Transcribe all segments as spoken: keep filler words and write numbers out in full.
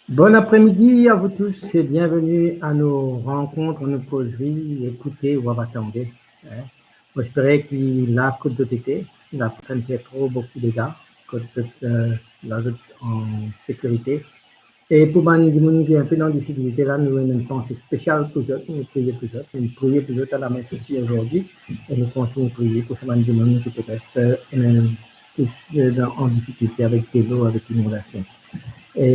Bon apremidi a vous tous e bienveni a nou rankont, a nou kozri, ekoute ou ava tande, hein. Mo espere ki la kot zot ete, la pa fer tro boukou dega, kot zot, euh, la zot an sekirite. E pou bann dimoun ki inpe dan difikilte la, nou ena enn panse spesial pou zot, nou priye pou zot, nou priye pou zot a la mes osi azordi, e nou kontigne priye pou sa bann dimoun ki petet, euh, ena plis, euh, dan, an difikilte avek delo, avek inondasion. E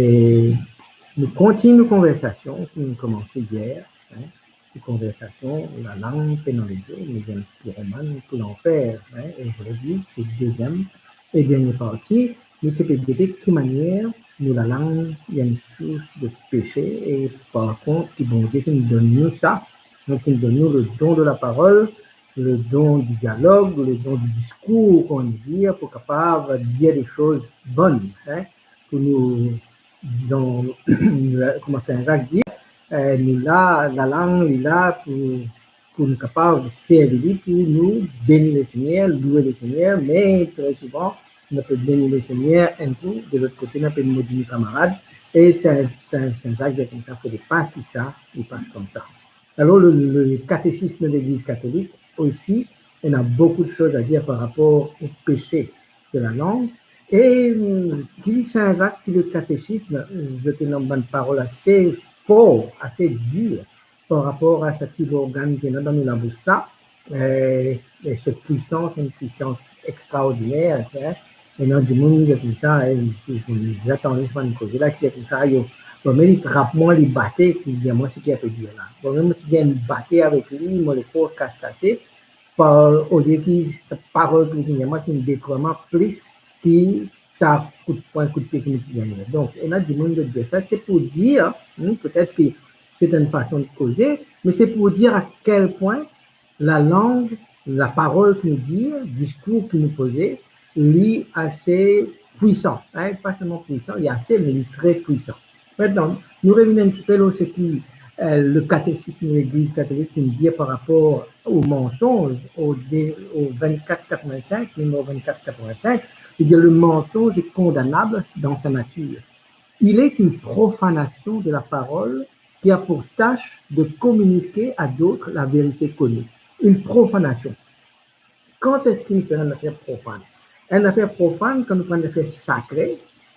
nou kontigne nou konversasion ki nou komanse yer, hein, nou konversasion, lalang pena lezo, nou enn piromann pou lanfer, hein, e zordi se deziem e dernie parti, nou ti pe gete ki manier nou lalang enn sours de pese, e par kont ki Bondie finn donn nou sa, nou finn donn nou le don de la parole, le don du dialogue, le don du discours, kouma nou dir, pou kapav dir de soz bonn, hein, pou nou, dizon, kouma Sin Zak dir, eh, nou la, lalang li la pou, pou nou kapav servi li, pou nou beni Lesegner, loue Lesegner, me tre souvan, nou pe beni Lesegner enn kou, de lot kote, nou pe modi nou kamarad, e Sin, Sin, Sin Zak dir koumsa, fode pa ki sa li pas koumsa. Alor, le, le catéchisme de l'Église catholique osi ena boukou de soz a dir par rapor o pese de la lang. E, hum, ki Sin Zak, ki le catéchisme, zot ena bann parol ase for, ase dir par rapor a sa ti lorgann ki ena dan nou labous la, eh, e so pwisans, enn pwisans extraordiner, hein. Ena dimoun ki dir koumsa, eh, ki, ki, zot atann sa bann koze la, ki dir koumsa, yo, bon, me li trap mwa, li bate, ki dir mwa seki li pe dir la. Bon, me mo ti gagn bate avek li, mo lekor kas kase, par, olie ki sa parol ki li finn dir mwa, ki finn detrir mwa plis ki sa kout pwin, kout pie ki mo ti gagne. Donk, ena dimoun ki dir sa, se pou dir, hmm, petet ki se enn fason de koze, me se pou dir a kel pwin lalang, laparol ki nou dir, diskour ki nou poze, li ase pwisan, hein, pa selman pwisan, li ase, me li tre pwisan. Aster, nou revinn enn tipe lor seki, eh, le catéchisme de l'Église catholique finn dir par rapor o mansonz, o de, o vennkat katrevin-sink, nimero vennkat katrevin-sink, li dir, le mensonge est condamnable dans sa nature. Il est une profanation de la parole qui a pour tâche de communiquer à d'autres la vérité connue. Une profanation. Kan eski nou fer enn zafer profan? Enn zafer profan, kan nou pran enn zafer sakre,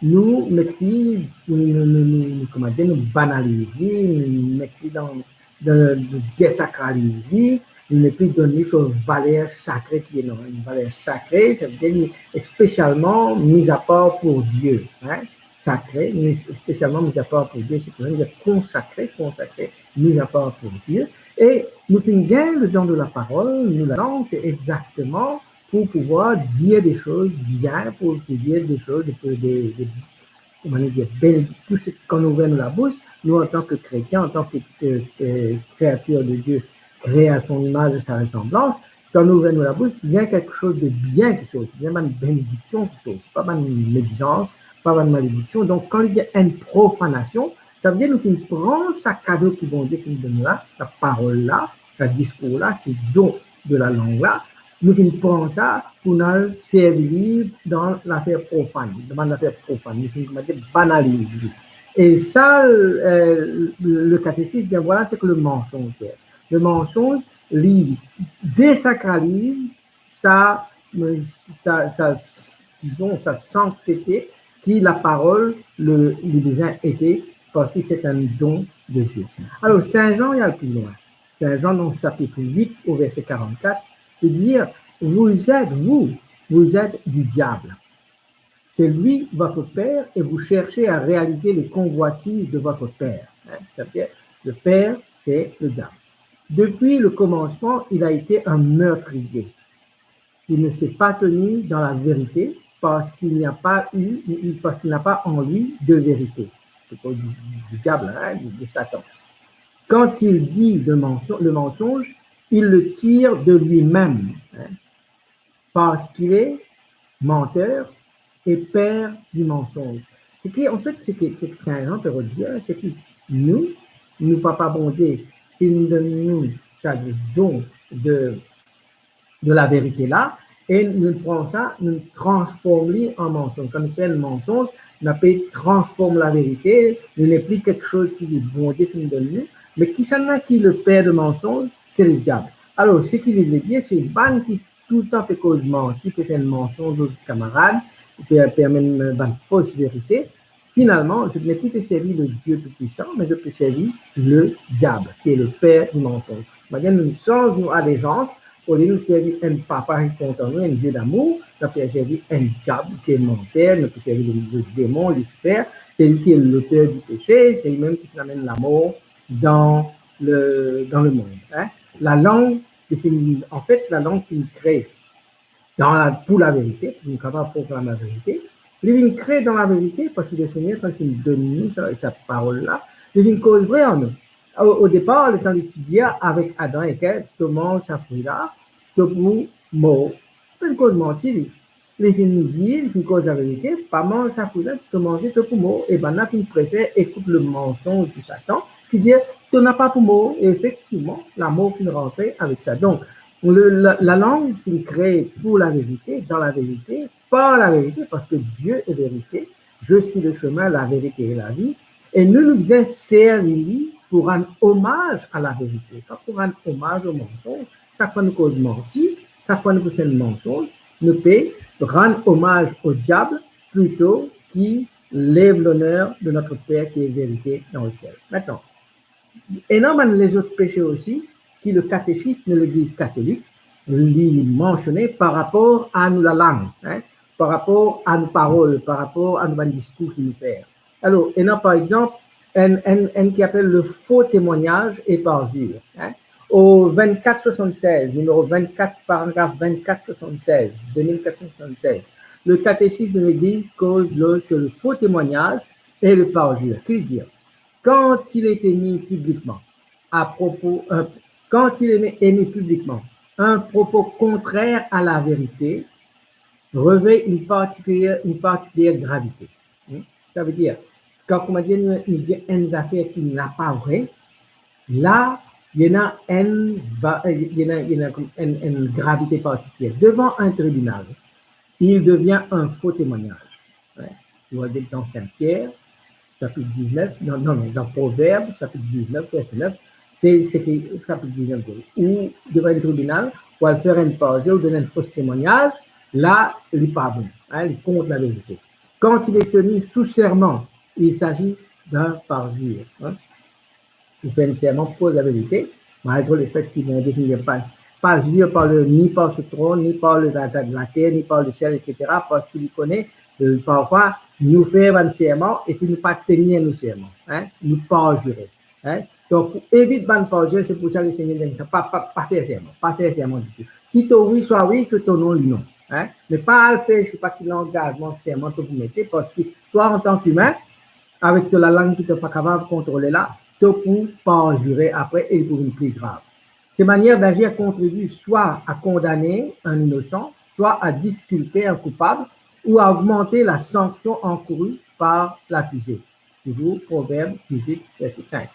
nou met li, nou, nou, nou, nou, nou, kouma dir, nou banaliz li, nou met li dan, dan, nou desakraliz li, nou nepli donn li so valer sakre ki ena. Enn valer sakre, savedir li spesialman mis à part pour Dieu, hein, sakre, mis, spesialman mis à part pour Dieu, se pou dir konsakre, konsakre, mis à part pour Dieu. E nou finn gagn le don de la parole, nou lalang, se exakteman pou pouvwar dir de soz bien, pou, pou dir de soz, de, de, de, kouma nou dir, benediksyon, tou seki kan nou ouver nou labous, nou antan ki kretien, antan ki, ki, ki kreatir de Dieu, créé à son image et sa ressemblance, kan nou ouver nou labous, bizin kiksoz de bien ki sorti, bizin bann benediksion ki sorti, pa bann mezizans, pa bann malediksion. Donk, kan li dir enn profanasion, savedir nou finn pran sa kado ki Bondie finn donn nou la, sa parol la, sa diskour la, se don de la lang la, nou finn pran sa pou nou al servi li dan zafer profan, dan bann zafer profan, nou finn, kouma dir, banaliz li. E sa, eh, le catéchisme, bien, voilà ce que le mensonge fait. Le mensonge, li desakraliz sa, sa, sa, dizon, sa sanktete ki laparol, le, li bizin ete, parski se enn don de Dieu. Alor, Sin Zan, li al pli lwin. Sin Zan, dan sapit wit, o verse karannkat, li dir, vous êtes, vous, vous êtes du diable. C'est lui votre père et vous cherchez à réaliser les convoitises de votre père. Hein, savedir, le père, c'est le diable. Depuis le commencement, il a été un meurtrier. Il ne s'est pas tenu dans la vérité parce qu'il n'y a pas eu, parce qu'il n'a pas en lui de vérité. C'est pas du, du, du diable, hein, de, de Satan. Quand il dit le menso-, le mensonge, il le tire de lui-même, hein, parce qu'il est menteur et père du mensonge. Seki, anfet, seki, seki Sin Zan pe rod dir, seki nou, nou Papa Bondie finn donn nou sa don de, de laverite la, e nou pran sa, nou transform li an mansonz. Kan nou fer enn mansonz, nou pe transform laverite, nou nepli kiksoz ki Bondie finn donn nou, me kisannla ki le père de mensonge? Se le diab. Alor, seki li vle dir, se bann ki toultan pe koz manti, pe fer mansonz lor kamarad, pe, pe amenn bann fos verite, finalman, zot nepli pe servi le Dieu Tout-Puissant, me zot pe servi le diab, ki le père du mensonge. Mannyer nou sanz nou alezans, olie nou servi enn papa ki kontan nou, enn Dieu d'amour, nou pe servi enn diab ki manter, nou pe servi le, le demon, Lucifer, se li ki loter di pese, se li mem ki finn amenn lamor dan le, dan lemond, hein. Lalang, li finn, anfet, lalang finn kre dan la, pou laverite, pou nou kapav proklam laverite. Li vinn kre dan laverite, parski Lesegner, kan li finn donn nou sa, sa parol la, li vinn koz vre ar nou. O, o depar, letan li ti dir avek Adan ek Ev, to manz sa fri la, to pou mor. Pa'nn koz manti li. Li finn dir, li finn koz laverite, pa manz sa fri la, si to manze, to pou mor. E bannla finn prefer ekout le mansonz de Satan, ki dir, to napa pou mor. E efektivman, lamor finn rantre avek sa. Donk, le, la, lalang finn kre pou laverite, dan laverite, par laverite, parski Dieu est vérité, je suis le chemin, la vérité et la vie. E nou, nou bizin servi li pou rann omaz a laverite, pa pou rann omaz o mansonz. Sak fwa nou koz manti, sak fwa nou pe fer mansonz, nou pe rann omaz o diab plito ki lev loner de notre Père qui est vérité dans le ciel. Maintenant, ena bann lezot pese osi ki le katekism de Legliz Katolik li mansione par rapor a nou lalang, hein, par rapor a nou parol, par rapor a nou bann diskour ki nou fer. Alor, ena par exanp enn, enn, enn ki apel le faux témoignage et parjure, hein. Au vingt-quatre soixante-seize, nimero vingt-quatre, paragraf vingt-quatre soixante-seize, deux mille quatre cent soixante-seize, le catéchisme de l'Église cause le, sur le faux témoignage et le parjure. Ki li dir? Quand il est émis publiquement, à propos, euh, quand il est émis publiquement un propos contraire à la vérité, revêt une particulière, une particulière gravité. Hmm? Savedir, kan, kouma dir, nou, nou dir enn zafer ki napa vre, la, ena enn va-, ena, ena enn, enn gravite partikilier. Devant un tribunal, il devient un faux témoignage. Ouais. Ou al get dan Sin Pier, sapit diznef, non, non, non, dan Proverb, sapit diznef, verse nef, se, se ki, sapit diznef, ou devan enn tribinal, ou al fer enn parjir, ou donn enn fos temwagnaz, la, li pa bon, hein, li kont laverite. Quand il est tenu sous serment, il s'agit d'un parjure, hein. Ou fer enn serman pou koz laverite, malgre lefet ki Bondie finn dir pa, pa zir par le, ni par so tronn, ni par le, la, la, later, ni par lesiel, etsetera, parski li kone, euh, parfwa, nou fer bann serman epi nou pa tenir nou serman, hein, nou parjire, hein. Donk, pou evit bann parjir, se pou sa Lesegner dir sa, pa, pa, pa fer serman, pa fer serman ditou. Ki to wi, swa wi, ki to non, li non, hein. Me pa al fer, se pa ki langazman, serman to pou mete, parski twa, antan ki imin, avek to lalang ki to pa kapav kontrole la, to pou parjire apre e li pou vinn pli grav. Ces manières d'agir contribuent soit à condamner un innocent, soit à disculper un coupable, ou à augmenter la sanction encourue par l'accusé. Toujours Proverbe dix-huit, verset cinq.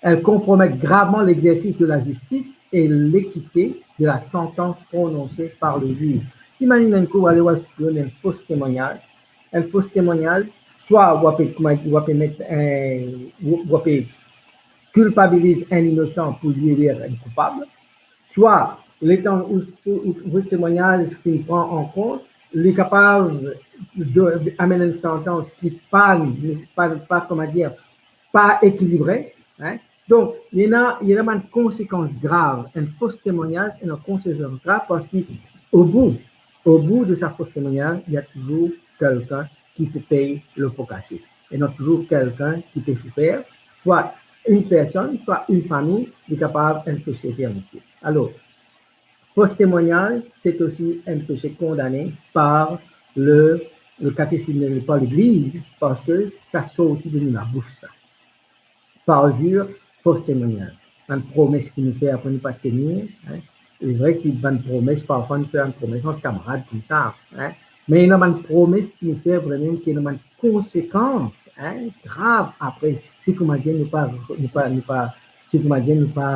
Elles compromettent gravement l'exercice de la justice et l'équité de la sentence prononcée par le juge. Imazinn enn kou, ale, ou al donn enn fos temwagnaz, enn fos temwagnaz, swa ou pe, kouma, ou pe met, euh, ou, ou pe kilpabiliz enn inosan pou li ler enn koupab, swa letan ou, ou, ou fos temwagnaz finn pran an kont, li kapav do-, amenn enn santans ki pa, pa, pa, kouma dir, pa ekilibre, hein. Donk, li ena, li ena bann konsekans grav, enn fos temwagnaz ena konsekans grav, parski o bou, o bou de sa fos temwagnaz, li ena touzour kelkenn ki pou pey lepo kase. Ena touzour kelkenn ki pe soufer, swa enn personn, swa enn fami, li kapav enn sosiete antie. Alor, fos temwagnaz, c'est aussi un péché condamné par le, le catéchisme, par l'Église, parski sa sorti de nou labous, sa. Parjir, fos temwagnaz. Bann promes ki nou fer, apre nou pa tenir, hein. Li vre ki bann promes, parfwa nou fer bann promes ant kamarad koumsa, hein. Me ena bann promes ki nou fer vremem, ki ena bann konsekans, hein, grav apre, si kouma dir nou pa, nou pa, nou pa, si kouma dir nou pa,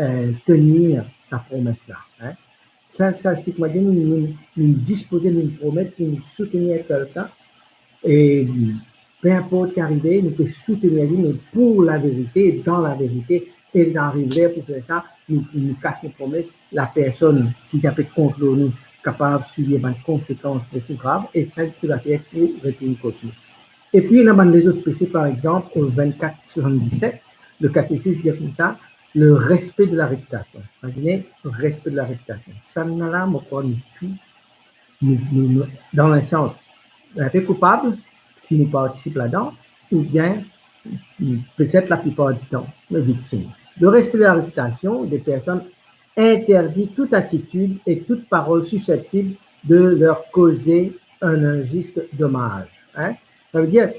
euh, tenir sa promes la, hein. Sa, sa, si kouma dir nou, nou, nou dispoze, nou promet pou nou soutenir kelkenn, E pe inport ki arive, nou pe soutenir li, me pou laverite, dan laverite, e li ariv ler pou fer sa, nou, nou kas nou promes, lapersonn ki ti ape kont lor nou kapav sibir bann konsekans boukou grav, e sa toutafe pou retourn kot nou. Epi, ena bann lezot pese, par exanp, o vennkat swasanndisset, le katesis dir koumsa, le respect de la réputation. Imazine, respect de la réputation. Sannla, mo krwar nou tou, nou, nou, nou, dan le sans, nou inpe koupab si nou partisip ladan, oubien, petet laplipar ditan, nou viktim. Le respect de la réputation des personnes interdit toute attitude et toute parole susceptible de leur causer un injuste dommage. Hein? Savedir,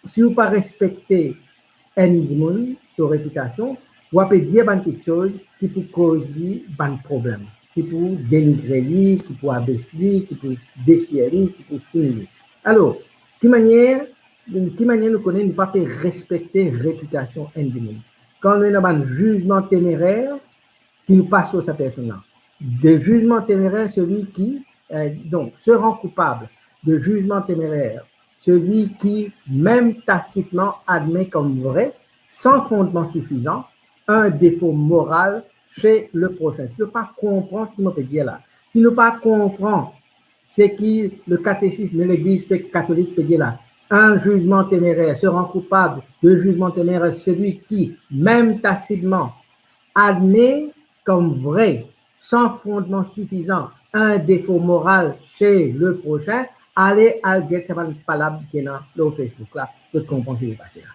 si ou pa respekte enn dimounn, so repitasion, ou ape dir bann kiksoz ki pou koz li bann problem, ki pou denigre li, ki pou abes li, ki pou desir li, ki pou fini li. Alor, ki manier, ki manier nou kone nou pa pe respekte repitasion enn dimounn? Kan nou ena bann zizman temerer, ki nou pas lor sa personn la. De jugement téméraire, celui qui, euh, donc, se rend coupable de jugement téméraire, celui qui, même tacitement, admet comme vrai, sans fondement suffisant, un défaut moral chez le prochain. Si nou pa konpran seki mo pe dir la, si nou pa konpran seki le katesis de Legliz Katolik pe dir la, un jugement téméraire, se rend coupable de jugement téméraire celui qui, même tacitement, admet comme vrai, sans fondement suffisant, un défaut moral chez le prochain, ale al get sa bann palab ki ena lor Facebook la, pou konpran seki pase la.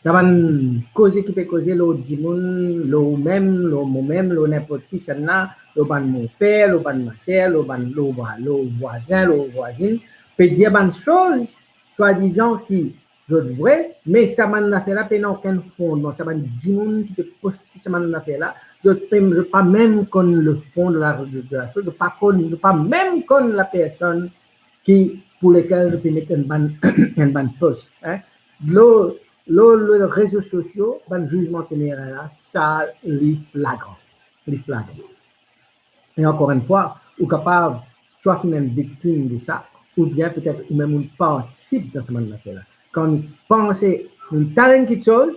Sa bann koze ki pe koze lor dimounn, lor ou mem, lor mo mem, lor ninport ki, sannla, lor bann monper, lor bann maser, lor bann, lor vwa-, lor vwazin, lor vwazinn, pe dir bann soz, swadizan ki zot vre, me sa bann zafer la pena okenn fondman. Sa bann dimounn ki pe poste sa bann zafer la, zot pe, zot pa mem konn le fond de la, de, de la soz, zot pa konn, zot pa mem konn lapersonn ki, pou lekel zot pe met enn bann, enn bann post, hein. Lor, lor, lor rezo sosio, bann zizman temerer la, sa li flagran. Li flagran. E ankor enn fwa, ou kapav swa finn enn viktim de sa, oubien petet ou mem ou partisip dan sa bann zafer la. Kan nou panse, nou tann enn kiksoz,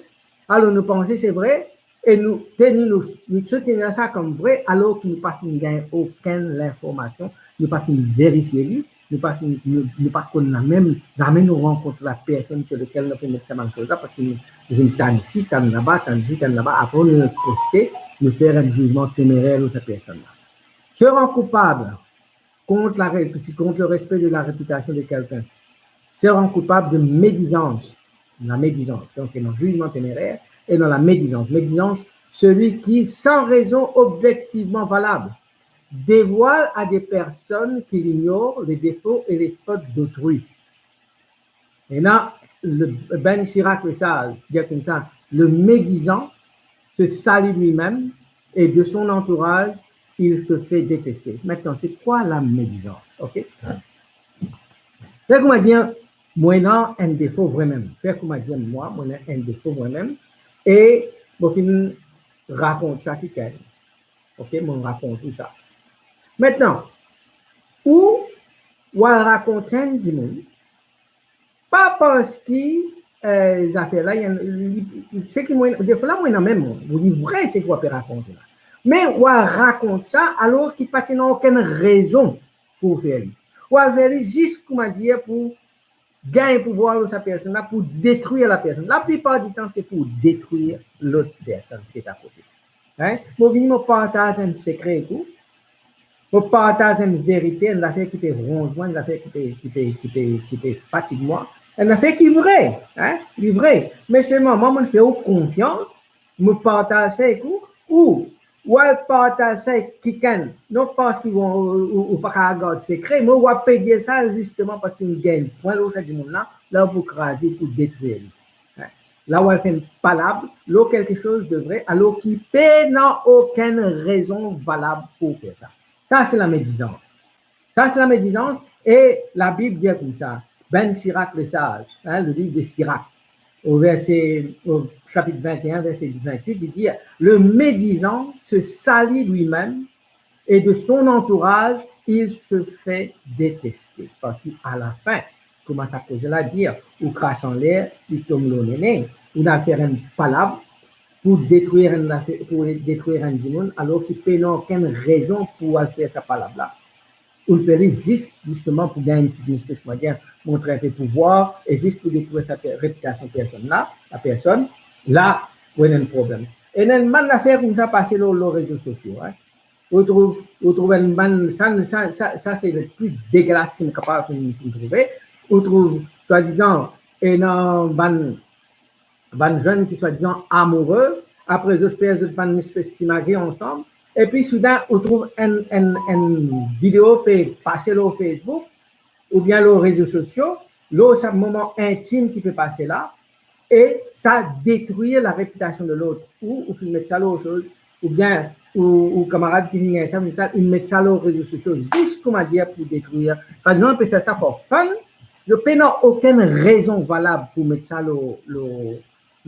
alor nou panse se vre, e nou teni, nou, nou soutenir sa kom vre, alor ki nou pa finn gagn okenn linformasion, nou pa finn verifie li, nou pa finn, nou, nou pa konn la mem, zame nou rankont lapersonn seki lekel nou pe met sa bann soz la, parski nou, nou finn tann isi, tann laba, tann isi, tann laba, apre nou poste, nou fer enn zizman temerer lor sa personn la. Se rend coupable contre la ré-, contre le respect de la réputation de quelqu'un, se rend coupable de médisance, la médisance, donc c'est dans jugement téméraire, et dans la médisance. Médisance, celui qui, sans raison objectivement valable, dévoile à des personnes qui l'ignorent les défauts et les fautes d'autrui. Ena le, Ben Sirac le sage dir koumsa, le médisant se salit lui-même et de son entourage, il se fait détester. Maintenant, c'est quoi la médisance? Ok? Fer kouma dir, mo ena enn defo vremem. Fer kouma dir mwa, mo ena enn defo vremem. E mo finn rakont sa kikenn. Ok, mo rakont ou sa. Maintenant, ou, ou al rakont sa enn dimounn, pa parski, eh, zafer la, li, li, seki mo, defo la, mo ena mem, mo, li vre seki ou pe rakont la. Me ou al rakont sa, alor ki pa ti ena okenn rezon pou fer li. Ou al fer li zis, kouma dir, pou gagn pouvwar lor sa personn la, pou detrir lapersonn. Laplipar ditan, se pou detrir lot personn ki akote. Hein? Mo vini, mo partaz enn sekre ek ou. Mo partaz enn verite, enn zafer ki pe ronz mwa, enn zafer ki pe, ki pe, ki pe, ki pe fatig mwa. Enn zafer ki vre, hein? Li vre. Me selman, mwa, mo fer ou konfians, mo partaz sa ek ou, ou, ou al partaz sa ek kikenn, non parski ou, ou, ou pa kapav gard sekre, me ou ape dir sa zisteman parski ou gagn pwin lor sa dimounn la, la ou pou kraz li, pou detrir li. Hein? La ou al fer enn palab lor kelke soz de vre, alor ki pena okenn rezon valab pou fer sa. Sa se lamedizans. Sa se lamedizans, e Labib dir koumsa, Ben Sirac le sage, hein, le livre de Sirac, au verset, au chapitre vingt et un, verset vingt-huit, il dit, le médisant se salit lui-même et de son entourage, il se fait détester. Parski alafin, kouma sa koze la dir, ou kras anler, li tom lor nene, ou al fer enn palab pou detrir enn zafer, pou detrir enn dimoun, alor ki pena okenn rezon pou al fer sa palab la. Ou fer li zis, zisteman, pou gagn enn ti, enn espes, kouma dir, montre enpe pouvwar, e zis pou detrir sa pe-, repitasion personn la, lapersonn la, ou ena enn problem. Ena enn bann zafer koumsa pase lor, lor rezo sosio, hein. Ou trouv, ou trouv enn bann, sa, sa, sa, sa se le pli degelas ki nou kapav finn, finn trouve. Ou trouv, swadizan, ena bann, bann zenn ki swadizan amoure, apre zot fer zot bann espes simagri ansam, epi soudin ou trouv enn, enn, enn video pe pase lor Facebook, oubien lor rezo sosio, lor sa moman intim ki pe pase la, e sa detrir larepitasion de lot, ou, ou finn met sa lor soz, oubien ou, ou kamarad ki finn gagn sa, finn sa, inn met sa lor rezo sosio, zis kouma dir pou detrir. Par exanp, pe fer sa for fun, zot pena okenn rezon valab pou met sa lor, lor,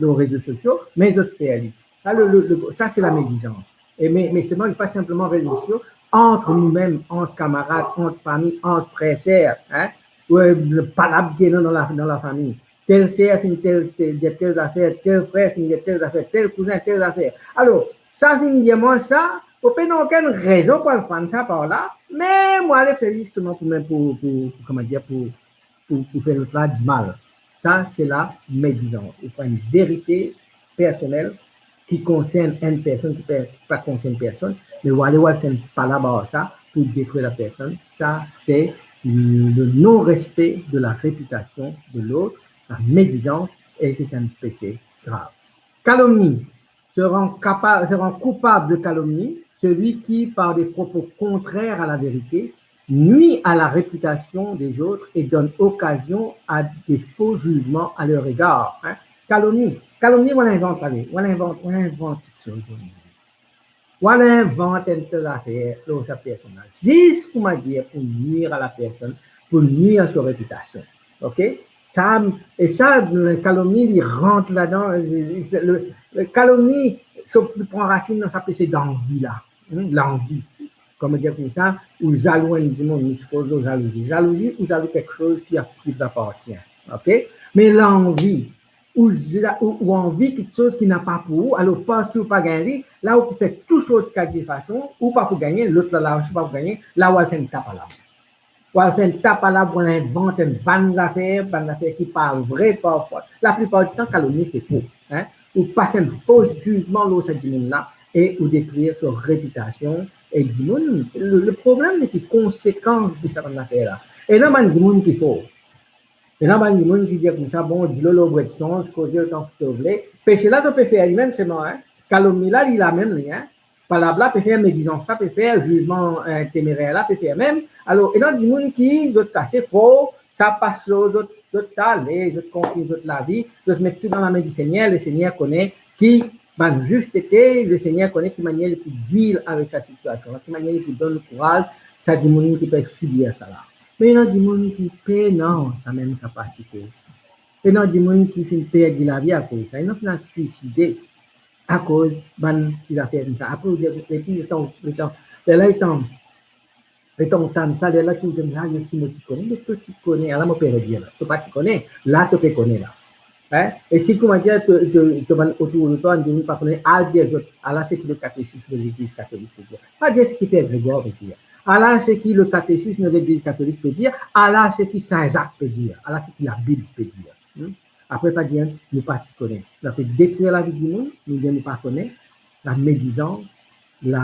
lor rezo sosio, me zot fer li. Sa, le, le, le, sa se lamedizans. E me, me selman, li pa sinpleman rezo sosio, ant noumem, ant kamarad, ant fami, ant frer, ser, hein, ou, euh, palab ki ena dan la, dan lafami. Tel ser finn tel, tel, dir tel zafer, tel frer finn dir tel zafer, tel kouzin tel zafer. Alor, sa finn dir mwa sa, mo pena okenn rezon pou al fann sa par la, me mo ale fer zisteman pou mem, pou, pou, pou, kouma dir, pou, pou, pou fer lot la dimal. Sa, se lamedizans. Ou pran enn verite personel ki konsern enn personn, ki pe-, ki pa konsern personn, me ou ale, ou al fer enn palab ar sa pou detrir lapersonn. Sa, se le non-respe de larepitasion de lot, lamedizans, e se enn pese grav. Kalomni, se rann kapa-, se rann koupab de kalomni, selwi ki, par des propos contraires à la vérité, nuit à la réputation des autres et donne occasion à des faux jugements à leur égard. Hein? Kalomni, kalomni, ou al invant sa, ou al invant, ou al invant kiksoz. Ou al invant enn tel zafer lor sa personn la, zis kouma dir pou nuir à la personne, pou nuir à son réputation. Ok? Sa, e sa, kalomni, li rant ladan, e, e, le, le kalomni, so, li pran rasinn dan sa pese danvi la, hmm, lanvi. Kouma dir koumsa, ou zalou enn dimoun, nou ti koz lor zalouzi. Zalouzi, ou zalou kiksoz ki a, ki t'appartient. Ok? Me lanvi, ou za-, ou, ou anvi kiksoz ki napa pou ou, alor parski ou pa gagn li, la ou pou fer tou sort kalite fason, ou pa pou gagne, lot la, la osi pa pou gagne, la ou al fer enn ta palab. Ou al fer enn ta palab, ou al invant enn bann zafer, bann zafer ki pa vre parfwa. Laplipar ditan, kalomni se fo, hein. Ou pas enn fo zizman lor sa dimoun la e ou detrir so repitasion e dimoun. Le, le problem, se ki konsekans de sa bann zafer la. Ena bann dimoun ki for. Ena bann dimoun ki dir koumsa, bon, dilo lor bwet sonz, koze otan ki to vle. Pese la to pe fer limem selman, hein. Kalomni la, li la mem li, hein. Palab la pe fer, medizans la pe fer, zizman, eh, temerer la pe fer mem. Alor, ena dimoun ki, zot ase for, sa pas lor zot, zot ale, zot konfie zot lavi, zot met tou dan lame Lesegner, Lesegner kone ki bann zistete, Lesegner kone ki manier li pou deal avek sa sitiasion la, ki manier li pou donn kouraz sa dimoun ki pe sibir sa la. Me ena dimoun ki pena sa mem kapasite. Ena dimoun ki finn perdi lavi akoz sa, ena finn al swiside akoz bann ti zafer koumsa. Apre ou dir, epi letan, letan, lerla letan, letan ou tann sa, lerla ki ou dir, "Ah, yo si mo ti kone, me to ti kone, ala mo pe redir la, to pa ti kone, la to pe kone la." Hein? E si kouma dir, to, to, to bann otour de twa, dimoun pa kone, al dir zot, ala seki le katesis de Legliz Katolik pe dir. Pa dir seki Père Grégoire pe dir. Ala seki le katesis de Legliz Katolik pe dir, ala seki Sin Zak pe dir, ala seki Labib pe dir. Hmm? Apre pa dir nou pa ti kone. Nou pe detrir lavi dimoun, nou dir nou pa kone, lamedizans, la,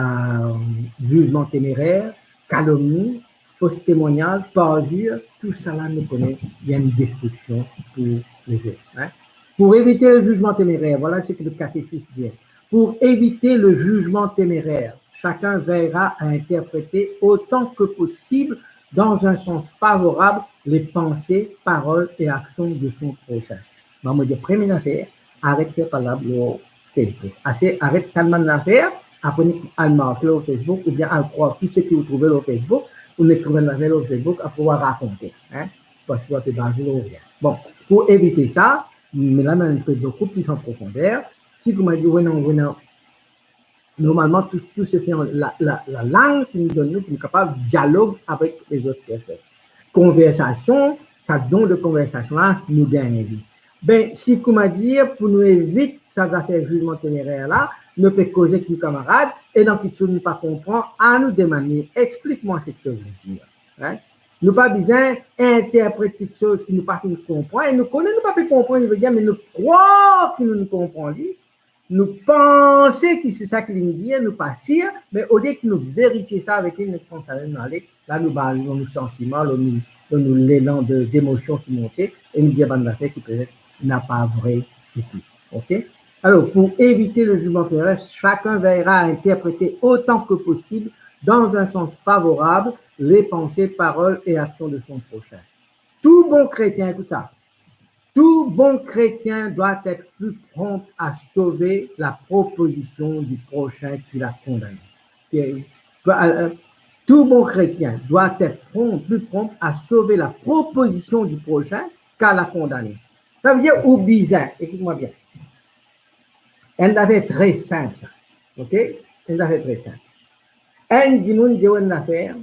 zizman temerer, kalomni, fos temwagnaz, parzir, tou sa la nou kone, li enn destriksion pou lezot, hein. Pour éviter le jugement téméraire, voilà ce que le catéchisme dit. Pour éviter le jugement téméraire, chacun veillera à interpréter autant que possible dans un sens favorable les pensées, paroles et actions de son prochain. Bon, mo dir, premie zafer, aret fer palab lor Facebook. Ase aret tann bann zafer, apre al marke lor Facebook, oubien al krwar tou seki ou trouve lor Facebook, ou net trouv enn zafer lor Facebook, apre ou al rakonte, hein, parski ou pe baze lor rien. Bon, pou evite sa, me la nou pe boukou plis an profonder, si kouma dir, wi non, wi non, normalman, tou, tou se fer la, la, lalang ki nou donn nou pou nou kapav dialog avek lezot personn. Konversasion, sa don de konversasion la, nou gagn li. Ben, si, kouma dir, pou nou evit sa zafer zizman temerer la, nou pe koze ek nou kamarad, e dan kiksoz nou pa konpran, anou demann li, "Explique-moi ce que tu veux dire." Hein? Nou pa bizin interpret kiksoz ki nou pa finn konpran, e nou kone nou pa pe konpran, nou ve dir, me nou krwar ki nou konpran li, nou panse ki se sa ki li dir, nou pa sir, me olie ki nou verifie sa avek li, nou pran sa, nou ale, la nou baze lor nou santiman, lor nou, lor nou lelan de, demosion ki monte, e nou dir bann zafer ki petet napa vre ditou. Ok? Alors, pour éviter le jugement de reste, chacun veillera à interpréter autant que possible dans un sens favorable les pensées, paroles et actions de son prochain. Tout bon chrétien, écoute ça, tout bon chrétien doit être plus prompt à sauver la proposition du prochain qu'il a condamné. Tout bon chrétien doit être prompt, plus prompt à sauver la proposition du prochain qu'à la condamner. Savedir ou bizin, écoute-moi bien, enn zafer tre sinp sa, ok? Enn zafer tre sinp. Enn dimoun dir enn zafer,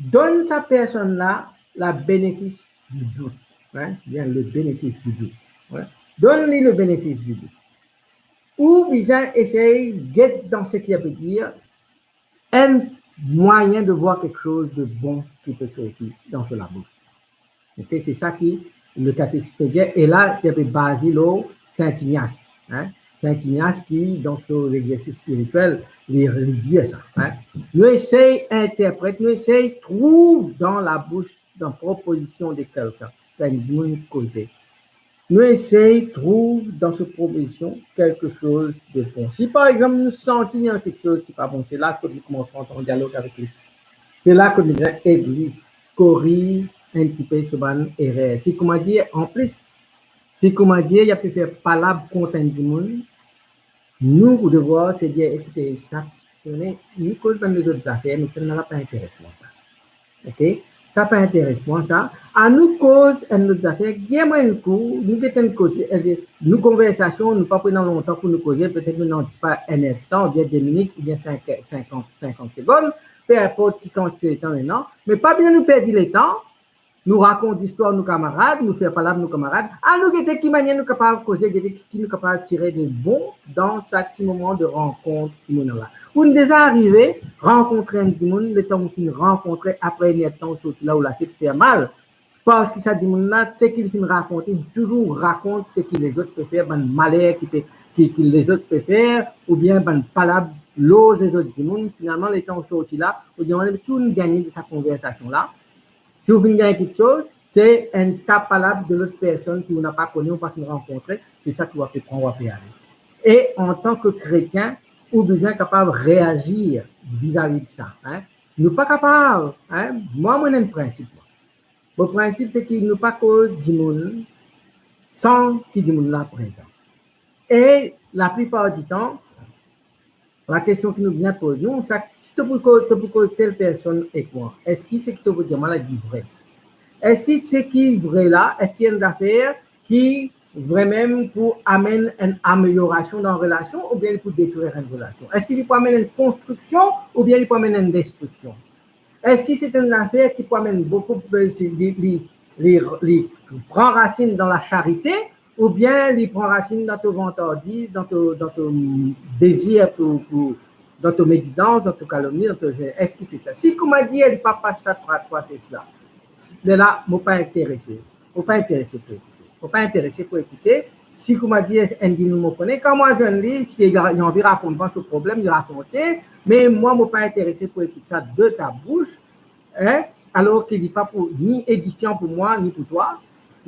donn sa personn la la benefis di dout, hein? Bien, le bénéfice du doute, hein? Donn li le bénéfice du doute. Ou bizin esey get dan seki li pe dir, enn mwayin de vwar kiksoz de bon ki pe sorti dan so labous. Ok, se sa ki le katesism pe dir, e la, li pe baze lor Saint Ignace, hein? Saint Ignace ki, dan so lexersis spiritiel, li, li dir sa, hein? Nou esey interpret, nou esey trouv dan labous, dan propozision de kelkenn, kan enn dimoun koze, nou esey trouv dan so propozision kiksoz de bon. Si par exanp nou santi ena kiksoz ki pa bon, se la kot nou koumans rant an dialog avek li. Se la kot nou bizin ed li koriz enn tipe so bann erer. Si, kouma dir, anplis, si, kouma dir, li pe fer palab kont enn dimoun, nou devwar se dir, ekoute, sa, nou koz bann lezot zafer, me sa la pa interes mwa sa. Ok? Sa pa interes mwa sa. Anou koz enn lot zafer, gagn mwa enn kou, nou get enn koze, eh, nou konversasion, nou pa pou ena lontan pou nou koze, petet nou ena, dispa, enn er de tan, oubien de minit, oubien sink, sinkant, sinkant segonn, pe inport ki kantite letan nou ena, me pa bizin nou perdi letan, nou rakont zistwar nou kamarad, nou fer palab nou kamarad, anou gete ki manier nou kapav koze, gete ki nou kapav tire de bon dan sa ti moman de rankont ki nou ena la. Ou'nn deza arive rankontre enn dimoun, letan ou finn rankontre, apre enn er de tan ou sorti la, ou latet fer mal, parski sa dimoun la, seki li finn rakonte, li touzour rakont seki lezot pe fer, bann maler ki pe, ki, ki lezot pe fer, oubien bann palab lor lezot dimoun. Finalman, letan ou sorti la, ou dir, me ki ou'nn gagne de sa konversasion la? Si ou finn gagn kiksoz, se enn ta palab de lot personn ki ou napa kone, ou pa finn rankontre, se sa ki ou pe pran, ou pe ale. E antan ki kretien, ou bizin kapav reazir vizavi de sa, hein. Nou pa kapav, hein, mwa, mo ena enn prinsip, mwa. Mo prinsip, se ki nou pa koz dimoun san ki dimoun la prezan. E laplipar ditan, lakestion ki nou bizin poz nou, sa, si to pou koz, to pou koz tel personn ek mwa, eski seki to pou dir mwa la li vre? Eski seki vre la, eski enn zafer ki vremem pou amenn enn ameliorasion dan relasion, oubien li pou detrir enn relasion? Eski li pou amenn enn konstriksion, oubien li pou amenn enn destriksion? Eski se enn zafer ki pou amenn boukou, eh, si li, li, li, li pran rasinn dan lasarite, oubien li pran rasinn dan to vantardise, dan to, dan to, mm, dezir pou, pou, dan to medizans, dan to kalomni, dan to, eski se sa? Si, kouma dir, li pa pas sa trwa, trwa tes la, lerla mo pa interese. Mo pa interese pou ekoute. Mo pa interese pou ekoute. Si, kouma dir, enn dimoun mo kone, kan mwa zwenn li, si li, li anvi rakont mwa so problem, li rakonte, me mwa, mo pa interese pou ekout sa de ta bous, hein, alor ki li pa pou ni edifian pou mwa, ni pou twa.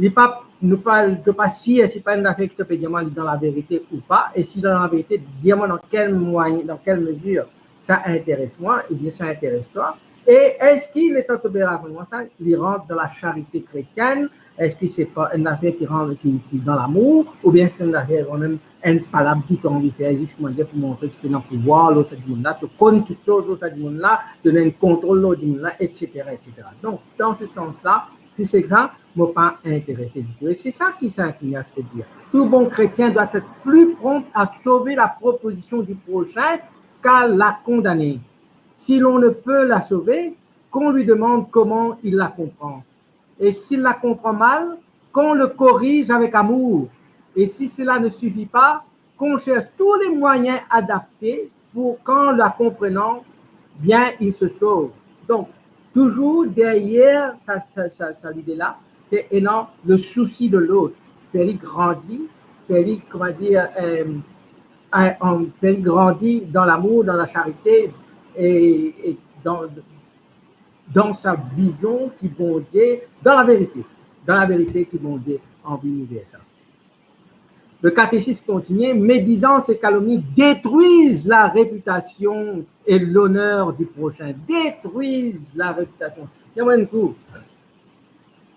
Li pa, nou pa, to pa sir si pa enn zafer ki to pe dir mwa, li dan laverite ou pa, e si dan laverite, dir mwa dan kel mwayin, dan kel mezir sa interes mwa, oubien sa interes twa, e eski letan to pe rakont mwa sa, li rant dan lasarite kretienn, eski se pa enn zafer ki rant, ki, ki dan lamour, oubien se enn zafer kanmem enn palab ki to anvi fer, zis, kouma dir, pou montre ki to ena pouvwar lor sa dimoun la, to konn kiksoz lor sa dimoun la, to ena enn kontrol lor dimoun la, etsetera, etsetera. Donk, dan se sans la, si se sa, mo pa interese ditou. E se sa ki Saint Ignace pe dir. Tout bon chrétien doit être plus prompt à sauver la proposition du prochain qu'à la condamner. Si l'on ne peut la sauver, qu'on lui demande comment il la comprend. Et s'il la comprend mal, qu'on le corrige avec amour. Et si cela ne suffit pas, qu'on cherche tous les moyens adaptés pour qu'en la comprenant bien, il se sauve. Donc, toujours derrière sa, sa, sa, sa lide la, c'est énorme le souci de l'autre. Fer li grandi, fer li, kouma dir, euh, euh, euh, fer li grandi dans l'amour, dans la charité et, et dans, dans sa vision ki Bondie, dans la vérité, dans la vérité ki Bondie anvi nou ver sa. Le catéchisme continue, médisance et calomnie détruisent la réputation et l'honneur du prochain. Détruisent la réputation. Amen.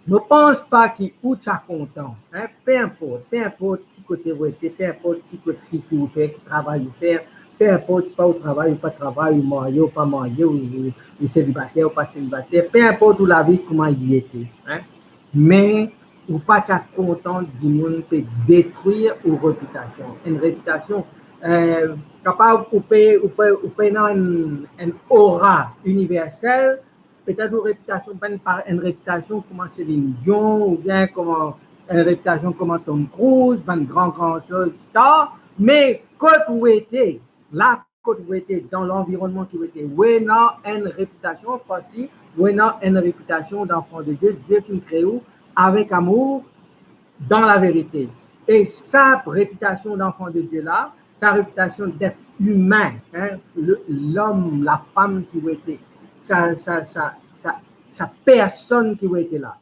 Mo pans pa ki ou ti a kontan, hein, pe inport, pe inport ki kote ou ete, pe inport ki kote ki, ki ou fer, ki travay ou fer, pe inport si pa ou travay ou pa travay, ou marye ou pa marye, ou, ou, ou selibater ou pa selibater, pe inport ou lavi kouma li ete, hein. Me ou pa ti a kontan dimoun pe detrir ou repitasion. Enn repitasion, euh, kapav ou pe, ou pe, ou pe ena enn, enn aura iniversel, petet ou repitasion, bann par enn repitasion kouma Celine Dion, oubien kouma enn repitasion kouma Tom Cruise, bann gran, gran star, me kot ou ete, la kot ou ete, dan lanvironnman ki ou ete, ou ena enn repitasion, parski ou ena enn repitasion d'enfant de Dieu, Dieu finn kree ou avek amour, dan laverite. E sa repitasion d'enfant de Dieu la, sa repitasion d'être humain, hein, le, l'homme, la femme ki ou ete, sa, sa, sa, sa, sa personn ki ou ete la.